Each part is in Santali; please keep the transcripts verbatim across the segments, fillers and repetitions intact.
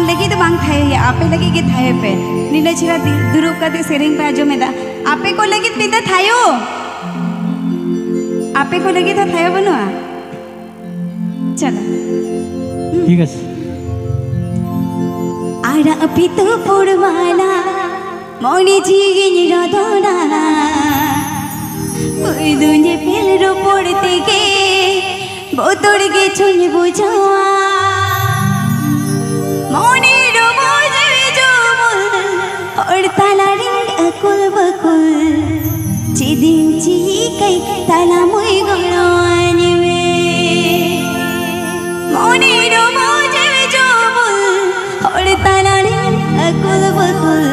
ᱞᱟᱹᱜᱤᱫ ᱫᱚ ᱵᱟᱝ ᱛᱷᱟᱭᱚ ᱦᱩᱭᱩᱜᱼᱟ, ᱟᱯᱮ ᱞᱟᱹᱜᱤᱫ ᱜᱮ ᱛᱷᱟᱭᱚᱭ ᱯᱮ᱾ ᱱᱤᱱᱟᱹ ᱪᱮᱦᱨᱟ ᱫᱩ-, ᱫᱩᱲᱩᱵ ᱠᱟᱛᱮ ᱥᱮᱨᱮᱧ ᱯᱮ ᱟᱸᱡᱚᱢᱮᱫᱟ, ᱟᱯᱮ ᱠᱚ ᱞᱟᱹᱜᱤᱫ ᱢᱤᱫ ᱫᱷᱟᱣ ᱛᱷᱟᱭᱚ, ᱟᱯᱮ ᱠᱚ ᱞᱟᱹᱜᱤᱫ ᱫᱚ ᱛᱷᱟᱭᱚ ᱵᱟᱹᱱᱩᱜᱼᱟ᱾ ᱪᱚᱞᱚ᱾ ᱴᱷᱤᱠ ᱟᱪᱷᱮ᱾ ᱟᱨᱟᱜ ᱯᱤᱛᱟᱹ ᱯᱩᱲ ᱢᱟᱞᱟ ᱢᱚᱱᱮ ᱡᱤᱣᱤᱧ ᱨᱚᱫᱚᱱᱟ, ᱯᱩᱭᱞᱩ ᱧᱮᱯᱮᱞ ᱨᱚᱯᱚᱲ ᱛᱮᱜᱮ ᱵᱚᱛᱚᱨ ᱜᱮ ᱪᱚᱧ ᱵᱩᱡᱷᱟᱹᱣᱟ᱾ ᱢᱚᱱᱮ ᱨᱚᱢᱚᱡᱽ ᱡᱩᱢᱩᱞ ᱦᱚᱲ ᱛᱟᱞᱟᱨᱮ ᱟᱹᱠᱩᱞ ᱵᱟᱹᱠᱩᱞ, ᱪᱮᱫᱤᱧ ᱪᱤᱠᱟᱹᱭ ᱛᱟᱞᱟ ᱢᱟᱹᱭ ᱜᱚᱲᱚᱣᱟᱹᱧ ᱢᱮ᱾ ᱢᱚᱱᱮ ᱨᱚᱢᱚᱡᱽ ᱡᱩᱢᱩᱞ ᱦᱚᱲ ᱛᱟᱞᱟᱨᱮ ᱟᱹᱠᱩᱞ ᱵᱟᱹᱠᱩᱞ,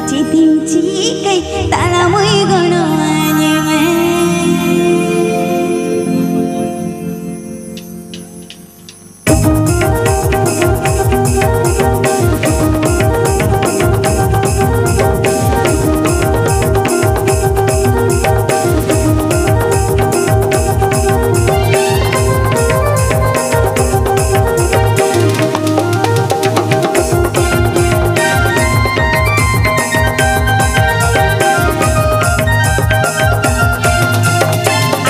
ᱪᱮᱫᱤᱧ ᱪᱤᱠᱟᱹᱭ ᱛᱟᱞᱟ ᱢᱟᱹᱭ ᱜᱚᱲᱚᱣᱟᱹᱧ ᱢᱮ᱾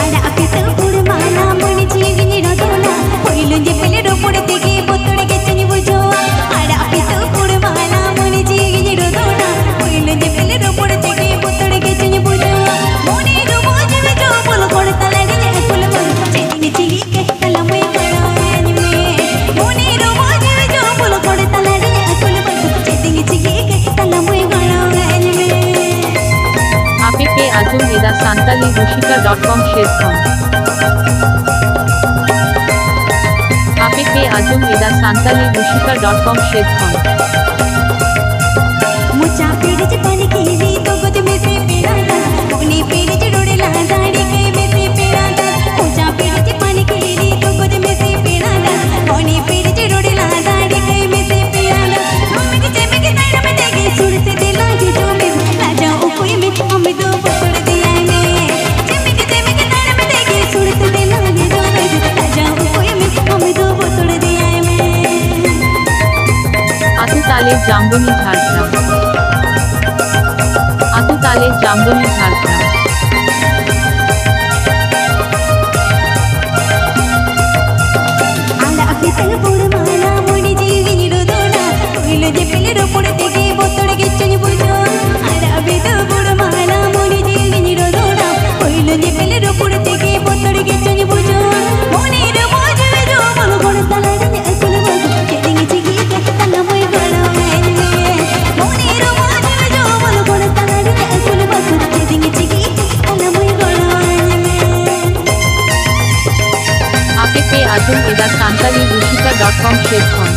ᱟᱨᱟᱜ ᱯᱤᱛᱟᱹ ᱯᱩᱲ ᱢᱟᱞᱟ ᱢᱚᱱᱮ ᱡᱤᱣᱤᱧ ᱨᱚᱫᱚᱱᱟ, ᱯᱳᱭᱞᱳ ᱧᱮᱯᱮᱞ ᱨᱚᱯᱚᱲ ᱛᱮᱜᱮ ᱵᱚᱛᱚᱨ ᱜᱮ ᱪᱚᱧ ᱵᱩᱡᱷᱟᱹᱣᱟ᱾ ᱟᱨᱟᱜ ᱯᱤᱛᱟᱹ ᱯᱩᱲ ᱢᱟᱞᱟ ᱢᱚᱱᱮ ᱡᱤᱣᱤᱧ ᱨᱚᱫᱚᱱᱟ, ᱯᱳᱭᱞᱳ ᱧᱮᱯᱮᱞ ᱨᱚᱯᱚᱲ ᱛᱮᱜᱮ ᱵᱚᱛᱚᱨ ᱜᱮ ᱪᱚᱧ ᱵᱩᱡᱷᱟᱹᱣᱟ᱾ ᱢᱚᱱᱮ ᱨᱚᱢᱚᱡᱽ ᱡᱩᱢᱩᱞ ᱦᱚᱲ ᱛᱟᱞᱟᱨᱮ ᱟᱹᱠᱩᱞ ᱵᱟᱹᱠᱩᱞ, ᱪᱮᱫᱤᱧ ᱪᱤᱠᱟᱹᱭ ᱛᱟᱞᱟ ᱢᱟᱹᱭ ᱜᱚᱲᱚᱣᱟᱹᱧ ᱢᱮ᱾ ᱢᱚᱱᱮ ᱨᱚᱢᱚᱡᱽ ᱡᱩᱢᱩᱞ ᱦᱚᱲ ᱛᱟᱞᱟᱨᱮ ᱟᱹᱠᱩᱞ ᱵᱟᱹᱠᱩᱞ, ᱪᱮᱫᱤᱧ ᱪᱤᱠᱟᱹᱭ ᱛᱟᱞᱟ ᱢᱟᱹᱭ ᱜᱚᱲᱚᱣᱟᱹᱧ ᱢᱮ᱾ ᱟᱯᱮ ᱯᱮ ᱟᱸᱡᱚᱢ ᱮᱫᱟ ᱥᱟᱱᱛᱟᱞᱤ ᱨᱩᱥᱤᱠᱟ ᱰᱚᱴ ᱠᱚᱢ ᱥᱮᱫ ᱠᱷᱚᱱ᱾ ᱟᱯᱮ ᱯᱮ ᱟᱸᱡᱚᱢ ᱮᱫᱟ ᱥᱟᱱᱛᱟᱞᱤ ᱨᱩᱥᱤᱠᱟ ᱰᱚᱴ ᱠᱚᱢ ᱥᱮᱫ ᱠᱷᱚᱱ᱾ ᱢᱚᱪᱟ ᱯᱮᱨᱮᱡ ᱯᱟᱹᱱᱤ ᱠᱤᱨᱤ ᱫᱚ ᱜᱚᱡ ᱢᱮᱥᱮ ᱯᱮᱲᱟ ᱫᱟ, ᱢᱚᱱᱮ ᱯᱮᱨᱮᱡ ᱨᱚᱲ ᱞᱟᱸᱫᱟ ᱨᱤᱠᱟᱹᱭ ᱢᱮᱥᱮ ᱯᱮᱲᱟ ᱫᱟ᱾ ᱢᱚᱪᱟ ᱯᱮᱨᱮᱡ ᱯᱟᱹᱱᱤ ᱠᱤᱨᱤ ᱫᱚ ᱜᱚᱡ ᱢᱮᱥᱮ ᱯᱮᱲᱟ ᱫᱟ, ᱢᱚᱱᱮ ᱯᱮᱨᱮᱡ ᱨᱚᱲ ᱞᱟᱸᱫᱟ ᱨᱤᱠᱟᱹᱭ ᱢᱮᱥᱮ ᱯᱮᱲᱟ ᱫᱟ᱾ ᱱᱚᱢᱮ ᱜᱮ ᱪᱮᱢᱮ ᱜᱮ ᱛᱟᱭᱱᱚᱢ ᱛᱮᱜᱮ ᱥᱩᱨ ᱛᱮ ᱫᱮᱞᱟ ᱦᱤᱡᱩᱜ ᱢᱮ, ᱞᱟᱡᱟᱣ ᱚᱠᱚᱭ ᱢᱮ ᱟᱢ ᱫᱚ ᱵᱚᱛᱚᱨ ᱫᱮᱭᱟᱭ ᱢᱮ᱾ ᱪᱮᱢᱮ ᱜᱮ ᱪᱮᱢᱮ ᱜᱮ ᱛᱟᱭᱱᱚᱢ ᱛᱮᱜᱮ ᱥᱩᱨ ᱛᱮ ᱫᱮᱞᱟ ᱦᱤᱡᱩᱜ ᱢᱮ, ᱞᱟᱡᱟᱣ ᱚᱠᱚᱭ ᱢᱮ ᱟᱢ ᱫᱚ ᱵᱚᱛᱚᱨ ᱫᱮᱭᱟᱭ ᱢᱮ᱾ ᱛᱟᱞᱮ ᱡᱟᱢᱵᱚᱱᱤ ᱡᱷᱟᱲᱜᱨᱟᱢ᱾ ᱟᱹᱛᱩ ᱛᱟᱞᱮ ᱡᱟᱢᱵᱚᱱᱤ ᱡᱷᱟᱲᱜᱨᱟᱢ᱾ ᱟᱲᱟᱜ ᱵᱤᱫᱟᱹ ᱵᱩᱲ ᱢᱟᱞᱟ ᱢᱩᱲᱤ ᱡᱤᱣᱤᱧ ᱨᱚᱫᱚᱲᱟ᱾ ᱯᱩᱭᱞᱩ ᱧᱮᱯᱮᱞ ᱨᱚᱯᱚᱲ ᱛᱮᱜᱮ ᱵᱚᱛᱚᱨ ᱜᱮᱪᱚᱧ ᱵᱩᱡᱷᱟᱹᱣᱟ᱾ ᱟᱲᱟᱜ ᱵᱤᱫᱟᱹ ᱵᱩᱲ ᱢᱟᱞᱟ ᱢᱩᱲᱤ ᱡᱤᱣᱤᱧ ᱨᱚᱫᱚᱲᱟ᱾ ᱯᱩᱭᱞᱩ ᱧᱮᱯᱮᱞ ᱨᱚᱯᱚᱲ ᱛᱮᱜᱮ ᱵᱚᱛᱚᱨ ᱜᱮᱪᱚᱧ ᱵᱩᱡᱷᱟᱹᱣᱟ᱾ ᱢᱚᱱᱮ ᱨᱮ ᱢᱚᱡᱽ ᱡᱚᱢᱚᱱ ᱦᱚᱲ ᱛᱟᱞᱟᱨᱮᱧ ᱟᱹᱥᱩᱞ ᱵᱟᱹᱦᱩ᱾ ᱪᱮᱫ ᱤᱧ ᱪᱤᱠᱟᱹ ᱠᱟᱜ ᱛᱟᱞᱟ ᱢᱟᱹᱭ ᱜᱚᱲᱚᱣᱟᱹᱧ ᱢᱮ᱾ ᱢᱚᱱᱮ ᱨᱮ ᱢᱚᱡᱽ ᱡᱚᱢᱚᱱ ᱦᱚᱲ ᱛᱟᱞᱟᱨᱮᱧ ᱟᱹᱥᱩᱞ ᱵᱟᱹᱦᱩ᱾ ᱪᱮᱫ ᱤᱧ ᱪᱤᱠᱟᱹ ᱠᱟᱜ ᱛᱟᱞᱟ ᱢᱟᱹᱭ ᱜᱚᱲᱚᱣᱟᱹᱧ ᱢᱮ᱾ ᱟᱯᱮ ᱯᱮ ᱟᱸᱡᱚᱢ ᱮᱫᱟ ᱥᱟᱱᱛᱟᱞᱤ ᱨᱩᱥᱤᱠᱟ ᱰᱚᱴ ᱠᱚᱢ ᱥᱮᱫ ᱠᱷᱚᱱ᱾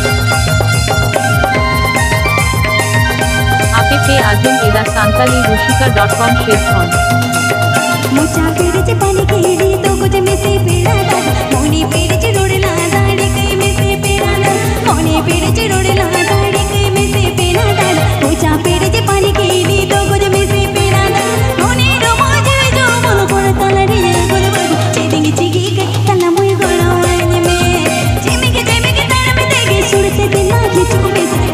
ᱟᱯᱮ ᱯᱮ ᱟᱸᱡᱚᱢ ᱮᱫᱟ ᱥᱟᱱᱛᱟᱞᱤ ᱨᱩᱥᱤᱠᱟ ᱰᱚᱴ ᱠᱚᱢ ᱥᱮᱫ ᱠᱷᱚᱱ᱾ ᱢᱚᱪᱟ ᱯᱮᱨᱮᱡ ᱯᱟᱹᱱᱤ ᱠᱮᱨᱤ ᱫᱚ ᱜᱚᱡ ᱢᱮᱥᱮ ᱯᱮᱲᱟ ᱫᱟᱫᱟ᱾ ᱢᱚᱱᱮ ᱯᱮᱨᱮᱡ ᱨᱚᱲ ᱞᱟᱸᱫᱟ ᱨᱤᱠᱟᱹᱭ ᱢᱮᱥᱮ ᱯᱮᱲᱟ ᱫᱟᱫᱟ᱾ ᱢᱚᱱᱮ ᱯᱮᱨᱮᱡ ᱨᱚᱲ ᱞᱟᱸᱫᱟ ᱨᱤᱠᱟᱹᱭ ᱢᱮᱥᱮ ᱯᱮᱲᱟ ᱫᱟᱫᱟ᱾ ᱢᱚᱪᱟ ᱯᱮᱨᱮᱡ ᱯᱟᱹᱱᱤ ᱠᱮᱨᱤ ᱫᱚ ᱜᱚᱡ ᱢᱮᱥᱮ ᱯᱮᱲᱟ ᱫᱟᱫᱟ᱾ ᱢᱚᱱᱮ ᱨᱮ ᱢᱚᱡᱽ ᱡᱚᱢᱚᱱ ᱦᱚᱲ ᱛᱟᱞᱟᱨᱮ ᱜᱚᱲᱚ ᱵᱟᱹᱦᱩ᱾ ᱪᱮᱫ ᱤᱧ ᱪᱤᱠᱟᱹ ᱠᱟᱜ ᱛᱟᱞᱟ ᱢᱟᱹᱭ ᱜᱚᱲᱚᱣᱟᱹᱧ ᱢᱮ᱾ ᱡᱷᱤᱢᱤᱠ ᱡᱷᱤᱢᱤᱠ ᱛᱟᱲᱟᱢ ᱛᱮᱜᱮ ᱥᱩᱨ ᱛᱮ ᱫᱮᱞᱟ ᱦᱤᱡᱩᱜ ᱢᱮᱥᱮ᱾